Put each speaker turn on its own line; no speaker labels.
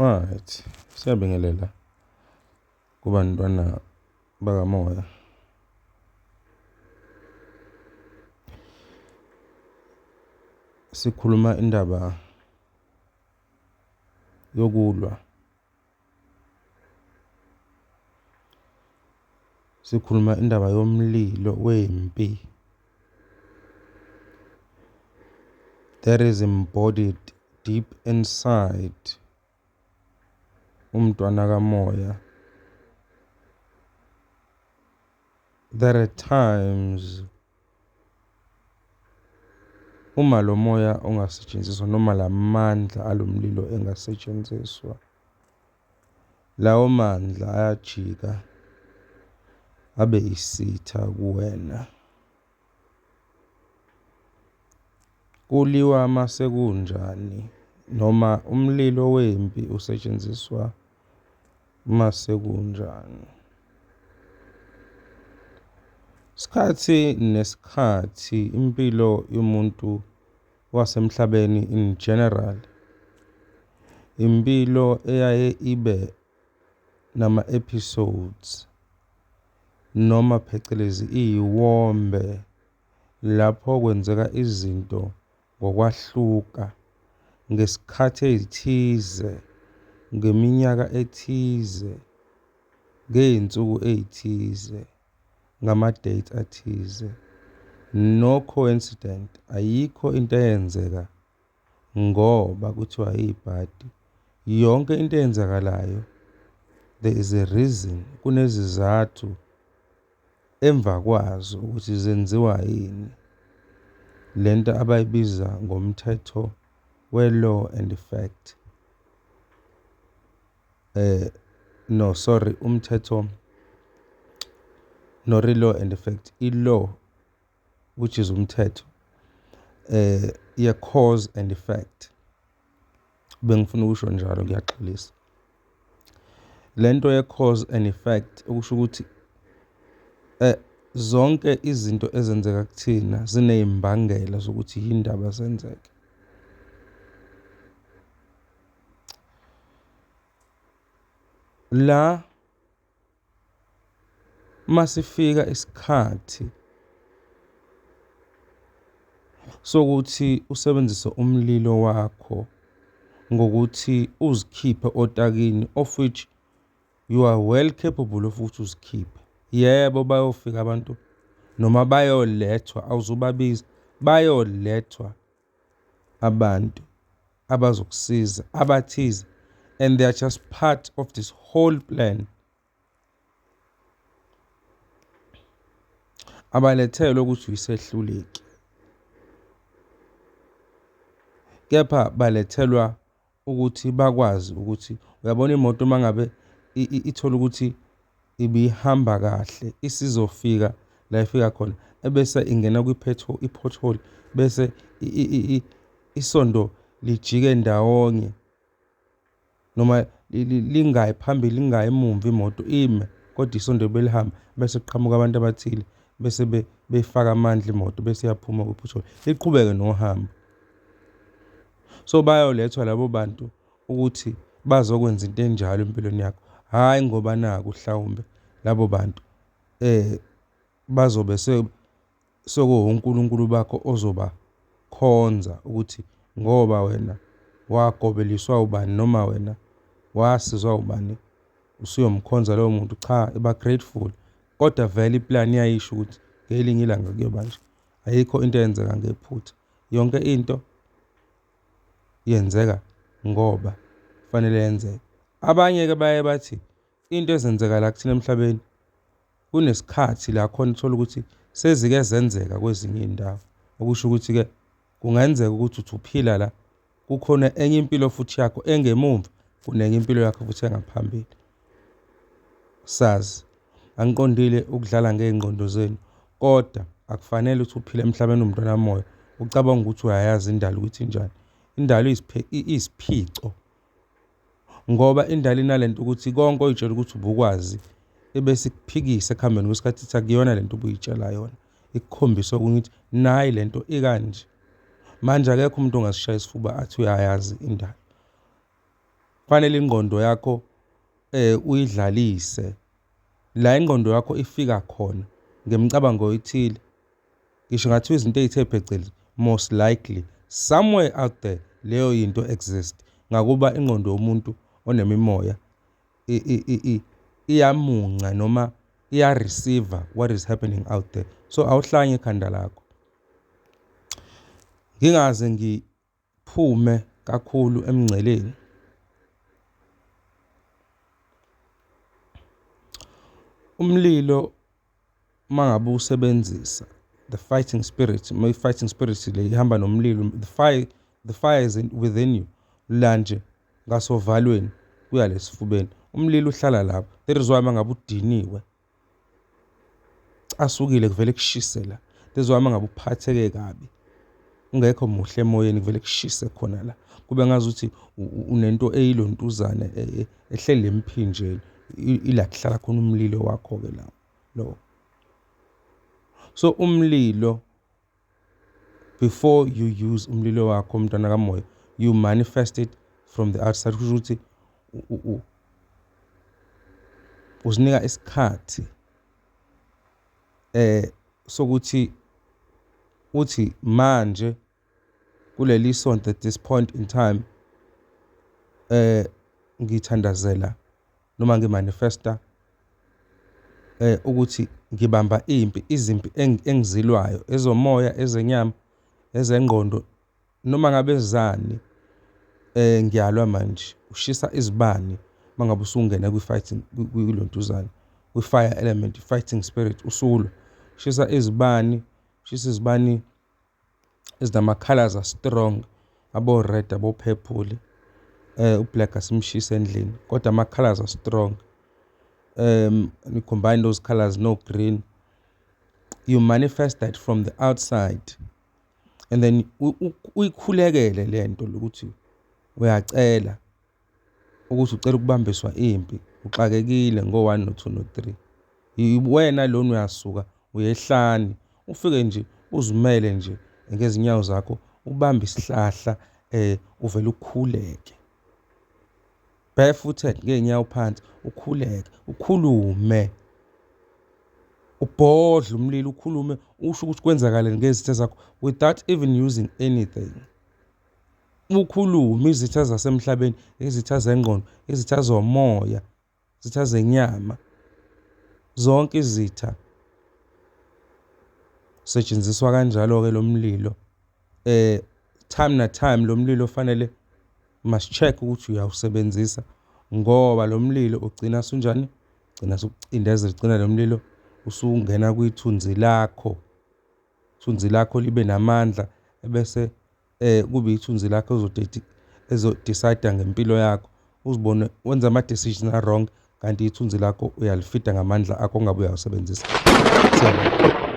Right, siyabingelela kubantwana bakamoya. Sikhuluma indaba yokulwa. Sikhuluma indaba yomlilo wempi. That is embodied deep inside umntwana kamoya. That at times uma lo moya ungasetshenziswa noma lamandla alomlilo engasetshenziswa, lawo mandla ayajika abe isitha kuwena. Kuliwa mase kunjani noma umlilo wempi usetshenziswa mase kunjani? Isikhathi nesikhathi impilo yomuntu wasemhlabeni in general, impilo eyaye ibe nama-episodes noma phecelezi iyiwombe lapho kwenzeka izinto ngokwahluka ngesikhathi ezithize, ngeminyaka ethize, ngey'nsuku ey'thize, ngama-date athize. No coincidence, ayikho into eyenzeka ngoba kuthiwa ibhadi. Yonke into eyenzakalayo there is a reason, kunezizathu emva kwazo ukuthi zenziwa yini. Lento abayibiza ngomthetho we-law and effect. No, sorry, umthetho no law and effect, i-law which is umthetho ye-cause and effect. Bengifuna ukusho njalo, ngiyaxolisa. Lento ye-cause and effect okusho ukuthi zonke izinto ezenzeka kuthina zinezimbangela zokuthi yindaba zenzeke. La masifika isikhathi sokuthi usebenzise umlilo wakho ngokuthi uzikhiphe otakini, of which you are well capable of ukuthi uzikhiphe. Yebo, bayofika abantu noma bayolethwa, awuzubabiza, bayolethwa abantu abazokusiza abathize, and they are just part of this whole plan. Abalethelwe ukuthi uyisehluleki, kepha balethelwa ukuthi bakwazi ukuthi uyabona imoto mangabe ithola ukuthi ibihamba kahle isizofika la ifika khona, ebese ingena kwi-pothole, bese isondo lijike ndawonye noma lingayi phambili lingayi emumva, imoto ime kodwa isondo belihamba, bese kuqhamuka abantu abathile bese befaka amandla imoto bese iyaphuma kwi-pothole iqhubeke nohambo. So bayolethwa labo bantu ukuthi bazokwenza into enjalo empilweni yakho, hhayi ngoba naku mhlawumbe labo bantu bazobe sekuwonkulunkulu bakho ozoba khonza ukuthi ngoba wena wagobeliswa ubani noma wena wasizwa ubani usuyomkhonza lowo muntu. Cha, iba grateful, kodwa vele iplani iyayisho ukuthi ngelinye ilanga kuyoba nje. Ayikho into eyenzeka ngephutha, yonke into yenzeka ngoba fanele yenzeke. Abanye-ke baye bathi into ezenzeka la kuthina emhlabeni kunesikhathi la khona uthola ukuthi sezike zenzeka kwezinye iy'ndawo, okusho ukuthi-ke kungenzeka ukuthi uthi uphila la kukhona enye impilo futhi yakho engemumva, kunenye impilo yakho futhi engaphambili. Sazi angiqondile ukudlala ngey'ngqondo zenu, kodwa akufanele ukuthi uphile emhlabeni umntwana moya ucabanga ukuthi uyayazi indalo ukuthi injani. Indalo iyisiphico, ngoba indalo inalento ukuthi konke oyitshela ukuthi ubukwazi ebese ikuphikisa ekuhambeni kwesikhathi, ithi akuyona lento obuyitshela yona, ikukhombise okunye ukuthi nayi lento ikanje. Manje akekho umuntu ongasishaya isifuba athi uyayazi indalo. Fanele ingqondo yakho uyidlalise la ingqondo yakho ifika khona ngemicabango ethile. Ngisho ngathiwa izinto ey'the phecelezi most likely somewhere out there leyo yinto exist. Ngakuba ingqondo yomuntu onemimoya iyamunca noma iya-receive-a what is happening out there. So awuhlanye ekhanda lakho. Ngingaze ngiphume kakhulu emngceleni. Umlilo uma ngabe usebenzisa the fighting spirit, my fighting spirit le ihamba nomlilo, the fire is within you. La nje ngasovalweni kuya lesifubeni. Umlilo uhlala lapho. That is why uma ngabe udiniwe, casukile kuvele kushise la. That is why uma ngabe uphatheke kabi, ungekho muhle emoyeni kuvele kushise khona la. Kube ngazuthi unento eyilontuzana ehleli emphinjeni, ila kuhlala khona umlilo wakho-ke la lo. So umlilo, before you use umlilo wakho mntwana kamoya, you manifest it from the outside. Kusho ukuthi uzinika isikhathi sokuthi uthi manje kuleli sonto at this point in time ngithandazela noma ngimanifesta ukuthi ngibamba impi, izimpi engizilwayo, ezomoya, ezenyama, ezengqondo, noma ngabe zani, ngiyalwa manje. Ushisa izibani mangabe usungena kwi-fighting kwilontuzana kwi-fire element, fighting spirit, usulwa. Shisa izibani, shisa izibani ezinama-colours a-strong, abo-red, abo-purple, u-black asimshise endlini, kodwa ama-colours a-strong. You combine those colours no green, you manifest that from the outside and then uyikhulekele lento lokuthi uyacela ukuthi ucela ukubambiswa impi, uxakekile ngo-one no-two no-three. Wena lona uyasuka uyehlane, ufike nje uzimele nje ngezinyawo zakho, ubambe isihlahla uvele ukhuleke. Barefooted ngey'nyawo phansi ukhuleke, ukhulume. Ubhodle umlilo ukhulume usho ukuthi kwenzakaleni ngezitha zakho without even using anything. Ukhulume izitha zasemhlabeni, izitha zengqondo, izitha zomoya, izitha zenyama, zonke izitha. Setshenziswa kanjalo-ke lo mlilo. Time na time lo mlilo fanele must check ukuthi uyawusebenzisa ngoba lo mlilo ugcina sunjani? Ugcina sukucindezela, ugcina lo mlilo usungena kwithunzi lakho. Ithunzi lakho libe namandla ebese kube ithunzi lakho ezo-decide ngempilo yakho. Uzibone wenza ama-decision a-wrong kanti ithunzi lakho uyalifida ngamandla akho ongabe uyawasebenzisa. Siyabonga.